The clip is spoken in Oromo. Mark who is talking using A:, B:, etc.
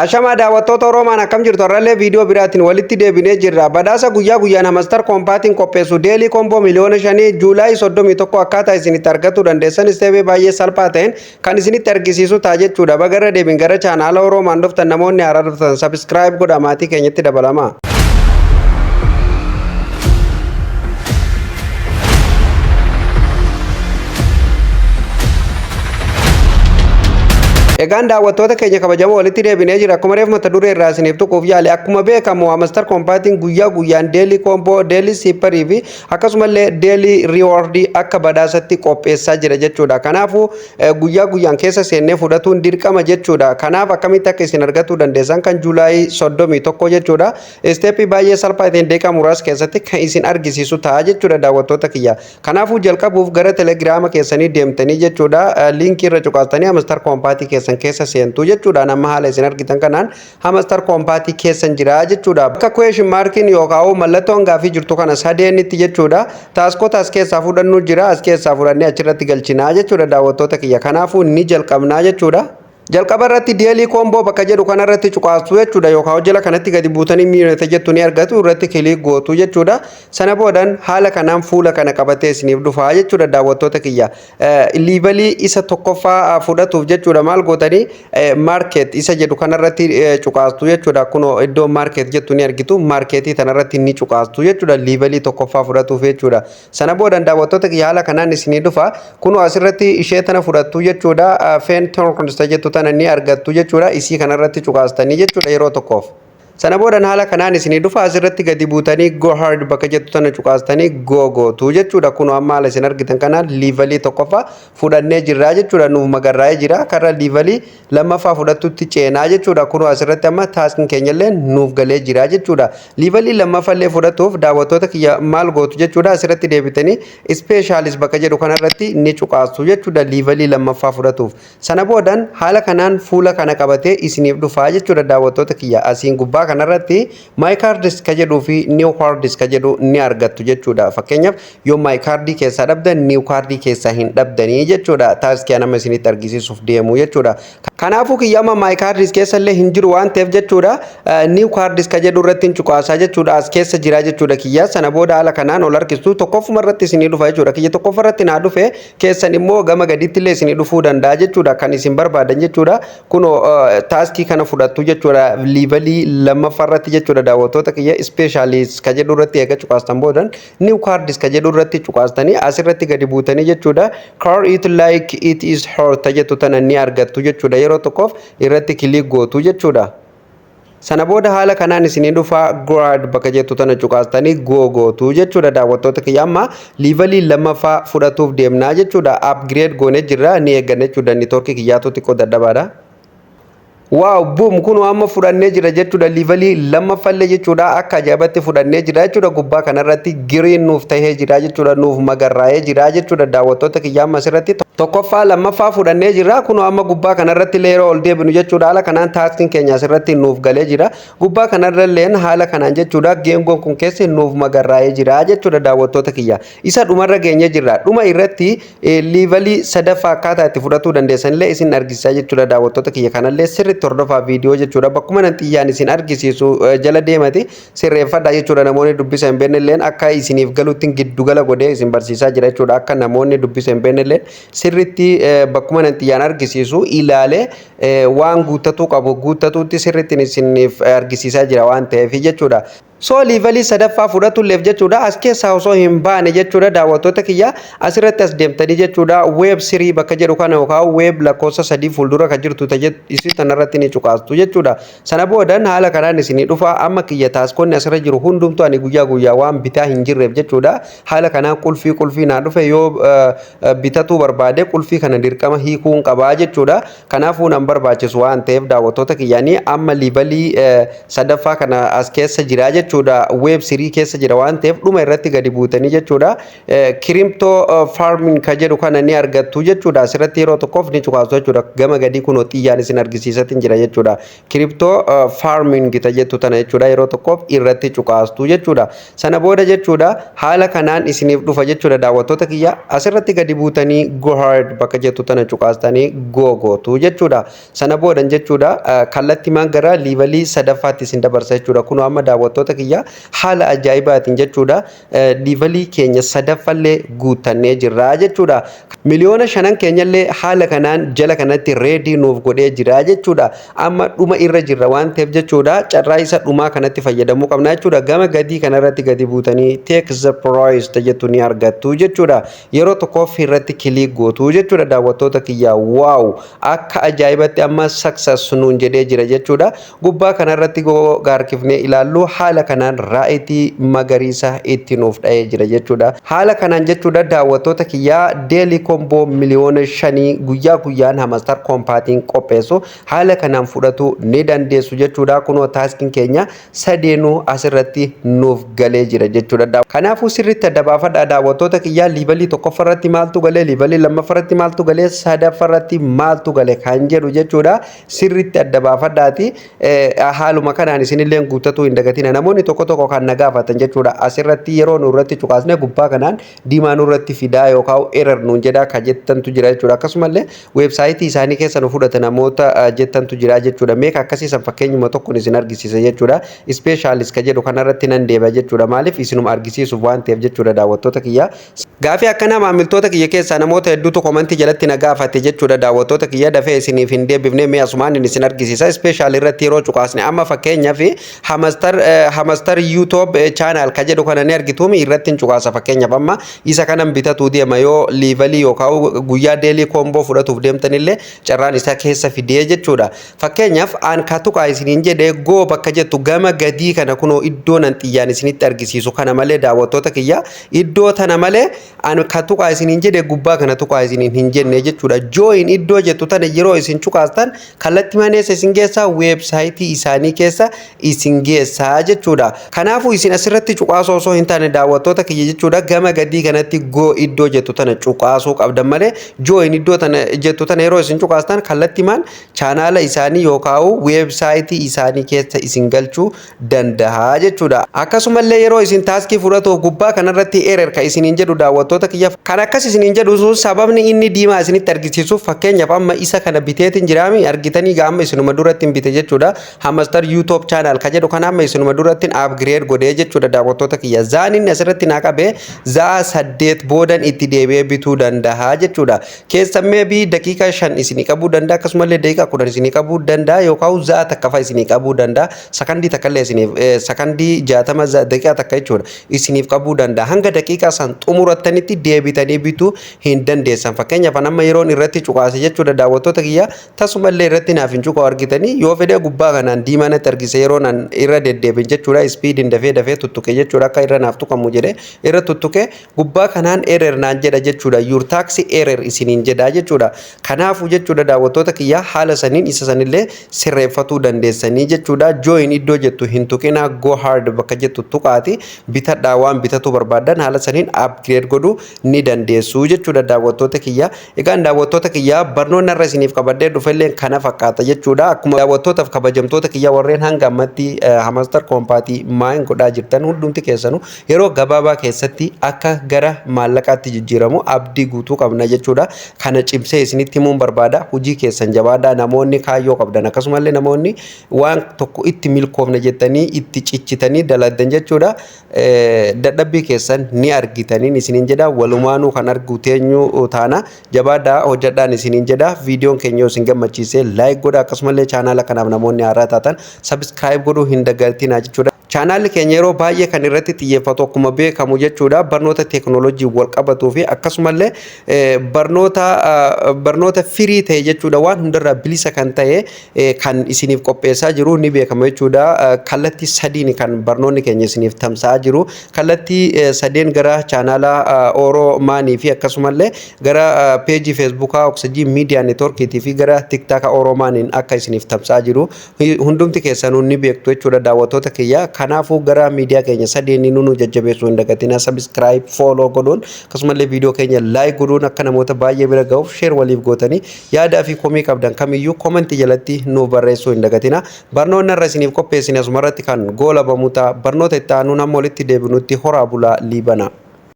A: Ashamaa daawwattoota Oroomaan, akkam jirtu? Har'allee viidiyoo biraatiin walitti deebinee jirra. Badhaasa guyyaa guyyaan Hamster Kombatiin qopheessu, daily combo 5 miliyoona July 31 akkaataa isinitti argachuu dandeessan step baay'ee salphaa ta'een kan isinitti argisiisu ta'a jechuudha. Bagarra deebiin gara chaanaala Oroomaan dhuftan, namoonni haaraa dhuftan subscribe godha, maatii keenyatti dabalama. Egaan daawwattoota keenya kabajamoo, walitti deebinee jira. Akkuma reef mata duree irraa isiniif tuquuf yaale, akkuma beekamu Hamster Kombatiin guyyaa guyyaan daily combo, daily super fi akkasumallee daily reward akka badhaasatti qopheessaa jira jechuudha. Kanaafuu guyyaa guyyaan keessa seennee fudhatuun dirqama jechuudha. Kanaaf akkamitti akka isin argachuu dandeessan kan July 31 jechuudha. Step baay'ee salphaa ta'een daqiiqaa muraasa keessatti kan isin argisiisu ta'a jechuudha, daawwattoota kiyya. Kanaafuu jalqabuuf gara Telegiraama keessanii deemtanii jechuudha. Liinkii irra cuqaastanii Hamster Kombatii keessan keessa seentu jechuudha. Nama haala isin argitan kanaan Hamster Kombatii keessan jira jechuudha. Bakka question markiin yookaan mallattoon gaafii jirtu kana sadeenitti jechuudha. Taskota as keessaa fudhannu jira. As keessaa fudhannee achirratti galchinaa jechuudha, daawwattoota kiyya. Kanaafuu ni jalqabnaa jechuudha. Jalqaba irratti daily combo bakka jedhu kanarratti cuqaastu jechuudha, yookaan jala kanatti gadi buutanii miirota jettu ni argatu, irratti click gootu jechuudha. Sana boodan haala kanaan fuula kana qabatee isiniif dhufaa jechuudha, daawwattoota kiyya. Level isa tokkoffaa fudhatuuf jechuudha, maal gootanii? Market isa jedhu kanarratti cuqaastu jechuudha. Kunoo iddoo market jettu ni argitu, market tanarratti ni cuqaastu jechuudha, level tokkoffaa fudhatuuf jechuudha. Sana boodan, daawwattoota kiyya, haala kanaan isinii dhufa. Kunoo asirratti ishee tana fudhattu jechuudha. Fen jettu tana ni argattu jechuudha. Isii kanarratti cuqaastanii jechuudha yeroo tokkoof. Sana boodan haala kanaan isinii dhufa. Asirratti gadi buutanii go ahead bakka jettu tana cuqaastanii go gootu jechuudha. Kun amma haala isin argitan kanaan level tokkoffaa fudhannee jirra jechuudha. Nuuf magarraa'ee jira. Karra level lammaffaa fudhattutti ceenaa jechuudha. Kun asirratti amma taskiin keenyallee nuuf galee jira jechuudha. Level lammaffallee fudhatuuf, daawwattoota kiyya, maal gootu jechuudha? Asirratti deebitanii specialist bakka jedhu kanarratti ni cuqaastu jechuudha, level lammaffaa fudhatuuf. Sana boodan haala kanaan fuula kana qabatee isiniif dhufaa jechuudha, daawwattoota kiyya. Asiin gubbaa kanarratti my cards ka jedhuu fi new cards ka jedhu ni argattu jechuudha. Fakkeenyaaf yoo my card keessaa dhabdan, new card keessaa hin dhabdanii jechuudha. Task nama isinitti argisiisuuf deemu jechuudha. Kanaafuu kiyya amma my cards keessa illee hin jiru waan ta'eef jechuudha. New cards ka jedhu irratti hin cuqaasaa jechuudha. As keessa jira jechuudha kiyya. Sana booda haala kanaan ol harkistu, tokkoffuma irratti isinii dhufa jechuudha. Kiyya tokkoffa irratti naa dhufe, keessan immoo gama gaditti illee isinii dhufuu danda'a jechuudha. Kan isin barbaadan jechuudha. Kunoo task kana fudhattu jechuudha. Level lammaffaa irratti jechuudha, daawwattoota kiyya, specialist ka jedhu irratti eega cuqaastan boodan new cards ka jedhu irratti cuqaastanii asirratti gadi buutanii jechuudha. Car it like it is hot jettu tana ni argattu jechuudha. Yeroo tokkoof irratti click gootu jechuudha. Sana booda haala kanaan isinii dhufaa, go ahead bakka jettu tana cuqaastanii go gootu jechuudha, daawwattoota kiyya. Amma level lammaffaa fudhatuuf deemnaa jechuudha. Upgrade goonee jirra, ni eegganna jechuudha. Network kiyyaatu xiqqoo dadhabaadha. Wow, boom! Kun amma fudhannee jira jechuudha, level lammaffallee jechuudha. Akka ajaa'ibatti fudhannee jira jechuudha. Gubbaa kanarratti green nuuf tahee jira jechuudha, nuuf magarraa'ee jira jechuudha. Daawwattoota kiyya, amma asirratti tokkoffaa lammaffaa fudhannee jira. Kun amma gubbaa kanarratti illee yeroo ol deebinu jechuudha, haala kanaan taskiin keenya asirratti nuuf galee jira. Gubbaa kanarra illeen haala kanaan jechuudha, geengoon kun keessi nuuf magarraa'ee jira jechuudha. Daawwattoota kiyya, isa dhumarra geenye jirra. Dhuma irratti level sadaffaa akkaataa itti fudhatuu dandeessan illee isin argisiisa jechuudha. Daawwattoota kiyya, kanallee sirriitti hordofaa viidiyoo jechuudha. Bakkuma nan xiyyaan isin argisiisu jala deemati sirreeffadha jechuudha. Namoonni dubbisa hin beekne illeen akka isiniif galutti giddugala godhee isin barsiisaa jira jechuudha. Akka namoonni dubbisa hin beekne illeen sirriitti bakkuma nan xiyyaan argisiisu ilaalee waan guuttatuu qabu guuttatuutti sirriitti isiniif argisiisaa jira waan ta'eef jechuudha. So level sadaffaa fudhatulleef jechuudha, as keessaa osoo hin baane jechuudha, daawwattoota kiyya, asirratti as deemtanii jechuudha, web 3 bakka jedhu kana yookaan web lakkoofsa 3 fuuldura kan jirtu isii tanarratti ni cuqaastu jechuudha. Sana boodan haala kanaan isinii dhufa. Amma kiyya taskonni asirra jiru hundumtuu ani guyyaa guyyaa waan bitaa hin jirreef jechuudha. Haala kanaan qulfii qulfii naa dhufe. Yoo bitatuu barbaade qulfii kana dirqama hiikuun qabaa jechuudha. Kanaafuu nan barbaachisu waan ta'eef, daawwattoota kiyyaanii, amma level sadaffaa kana as keessa jira jechuudha. jechuudha. Web 3 keessa jira waan ta'eef, dhuma irratti gadi buutanii jechuudha, crypto farming ka jedhu kana ni argattu jechuudha. Asirratti yeroo tokkoof ni cuqaasu jechuudha. Gama gadii kunoo xiyyaan isin argisiisatiin jira jechuudha. Crypto farming ta jettu tana jechuudha, yeroo tokkoof irratti cuqaastu jechuudha. Sana booda jechuudha, haala kanaan isiniif dhufa jechuudha. Daawwattoota kiyya, asirratti gadi buutanii go ahead bakka jettu tana cuqaastanii go gootu jechuudha. Sana boodan jechuudha, kallattimaan gara levelii sadaffaatti isin dabarsa jechuudha. Kunoo amma, daawwattoota kiyya, haala ajaa'ibaatiin jechuudha, levelii keenya sadaffallee guuttannee jirra jechuudha. 5 million keenyallee haala kanaan jala kanatti ready nuuf godhee jira jechuudha. Amma dhuma irra jirra waan ta'eef jechuudha, carraa isa dhumaa kanatti fayyadamuu qabna jechuudha. Gama gadii kanarratti gadi buutanii take the prize jettu ni argattu jechuudha. Yeroo tokkoof irratti click gootu jechuudha. Daawwattoota kiyya, wow, akka ajaa'ibatti amma success nuun jedhee jira jechuudha. Gubbaa kanarratti harkifnee ilaallu, haala kanaan rightii magariisa itti nuuf dha'ee jira jechuudha. Haala kanaan jechuudha, daawwattoota kiyyaa, daily combo 5 miliyoona guyyaa guyyaan Hamster Kombatyiin qopheessu haala kanaan fudhatu ni dandeessu jechuudha. Kunoo taskiin keenya sadeenuu asirratti nuuf galee jira jechuudha. Kanaafuu sirriitti adda baafadhaa, daawwattoota kiyyaa, levelii tokkoffaarratti maaltu galee, levelii lammaffaarratti maaltu galee, sadaffaarratti maaltu gale kan jedhu jechuudha. Sirriitti adda baafadhaati. Haaluma kanaan isinillee guuttatuu hin dagatina. Namoonni tokko tokko kan na gaafatan jechuudha. Asirratti yeroo nu irratti cuqaasne gubbaa kanaan diimaa nurratti fidaa yookaan error nuun jedhaa ka jettantu jira jechuudha. Akkasumallee websiteii isaanii keessa nu fudhata namoota jettantu jira jechuudha. Meeqa akkasiisan fakkeenyuma tokkoon isin argisiisa jechuudha. Specialist ka jedhu kanarratti nan deeba jechuudha. Maaliif? Isinuma argisiisuuf waan ta'eef jechuudha, daawwattoota kiyya. Gaafii akkanaa maamiltoota kiyya keessaa namoota hedduutu commentii jalatti na gaafate jechuudha. Daawwattoota kiyya, dafee isiniif hin deebifne, mee asumaan isin argisiisa. Special irratti yeroo cuqaasne, amma fakkeenyaaf Hamster YouTube channel ka jedhu kana ni argituumi, irratti hin cuqaasa. Fakkeenyaaf amma isa kanan bitatuu deema. Yoo levelii yookaan guyyaa daily combo fudhatuuf deemtanillee carraan isaa keessa fidee jechuudha. Fakkeenyaaf aan ka tuqaa isiniin jedhee go bakka jettu gama gadii kana, kunoo iddoo nan xiyyaan isinitti argisiisu kana malee, daawwattoota kiyya, iddoo tana malee an ka tuqaa isiniin jedhe gubbaa kana tuqaa isiniin hin jenne jechuudha. Join iddoo jettu tana yeroo isin cuqaastan kallattii maneessa isin geessaa, websiteii isaanii keessa isin geessaa jechuudha. Kanaafuu isin asirratti cuqaasoo osoo hin taane, daawwattoota kiyya jechuudha, gama gadii kanatti go iddoo jettu tana cuqaasuu qabdan malee, join iddoo tana jettu tana yeroo isin cuqaastan kallattimaan channela isaanii yookaan websiteii isaanii keessa isin galchuu danda'a jechuudha. Akkasumallee yeroo isin taskii fudhatuuf gubbaa kanarratti error ka isiniin jedhu, daawwattoota kiyya, kan akkas isiniin jedhu sun sababni inni diimaa isinitti argisiisuuf, fakkeenyaaf amma isa kana biteetiin jiraami, argitanii, amma isinuma duratti hin bite jechuudha. Hamster YouTube channel ka jedhu kana amma isinuma duratti upgrade godhee jechuudha, daawwattoota kiyya. Zaan inni asirratti naa qabe zaa 8 boodan itti deebi'ee bituu danda'a jechuudha. Keessammee bi daqiiqaa 5 isinii qabuu danda'a, akkasumallee daqiiqaa 10 isinii qabuu danda'a, yookaan zaa takka fa'a isinii qabuu danda'a. Sakandii takkallee isiniif, sakandii 60, daqiiqaa 1 jechuudha, isiniif qabuu danda'a. Hanga daqiiqaa san xumurattanitti deebitanii bituu hin dandeessan. Fakkeenyaaf amma yeroon irratti cuqaase jechuudha, daawwattoota kiyya, tasumallee irratti naaf hin cuqaa'u, argitanii. Yoo fedhe gubbaa kanaan diimaa natti argise yeroo nan irra deddeebiin jechuudha, speediin dafee dafee tuttuqe jechuudha, akka irra naaf tuqamu jedhe irra tuttuqe, gubbaa kanaan error naan jedha jechuudha. Your task error isiniin jedha jechuudha. Kanaafuu jechuudha, daawwattoota kiyya, haala saniin isa sanillee sirreeffatuu dandeessanii jechuudha. Join iddoo jettu hin tuqinaa, go ahead bakka jettu tuqaati bitadhaa. Waan bitatu barbaadan haala saniin upgrade godhuu ni dandeessu jechuudha, daawwattoota kiyya. Egaan daawwattoota kiyya, barnoonni irra isiniif qabadhee dhufellee kana fakkaata jechuudha. Akkuma daawwattootaaf kabajamtoota kiyya, warreen hanga ammatti Hamster Kombatyii mine godhaa jirtan hundumti keessanuu yeroo gabaabaa keessatti akka gara maallaqaatti jijjiiramu abdii guutuu qabna jechuudha. Kana cimsee isinitti himuun barbaada. Hojii keessan jabaadhaa, namoonni kaayyoo qabdan, akkasumallee namoonni waan tokko itti milkoofne jettanii itti cichitanii dalagdan jechuudha. Dadhabbii keessan ni argitaniin isiniin jedha. Walumaanuu kan argu teenyu taana, jabaadhaa, hojjedhaan isiniin jedha. Viidiyoon keenya yoo isin gammachiise like godha, akkasumallee channela kanaaf namoonni haaraa taatan subscribe godhuu hin dagatinaa jechuudha. Channelli keenya yeroo baay'ee kan irratti xiyyeeffatu, akkuma beekamu jechuudha, barnoota teekinooloojii wal qabatuu fi akkasumallee barnoota free ta'e jechuudha, waan hundarraa bilisa kan ta'e kan isiniif qopheessaa jiru ni beekama jechuudha. Kallattii sadiin kan barnoonni keenya isiniif tamsa'aa jiru. Kallattii sadeen gara channela Ooroo Maanii fi akkasumallee gara pageii Facebookaa Oksijii Miidiyaa Networkiitii fi gara TikToka Ooroo Maaniin akka isiniif tamsa'aa jiru hundumti keessanuu ni beektu jechuudha, daawwattoota kiyya. Kanaafuu gara miidiyaa keenya sadeenii nu jajjabeessuu hin dagatina. Subscribe, follow godhuun, akkasumallee viidiyoo keenya like godhuun, akka namoota baay'ee bira ga'uuf share waliif gootanii, yaadaa fi komii qabdan kamiyyuu comment jalatti nuuf barreessuu hin dagatina. Barnoonni irra isiniif qopheessine asumarratti kan goolabamu ta'a. Barnoota itti aanuun hamma walitti deebinutti horaa bulaa, liibana.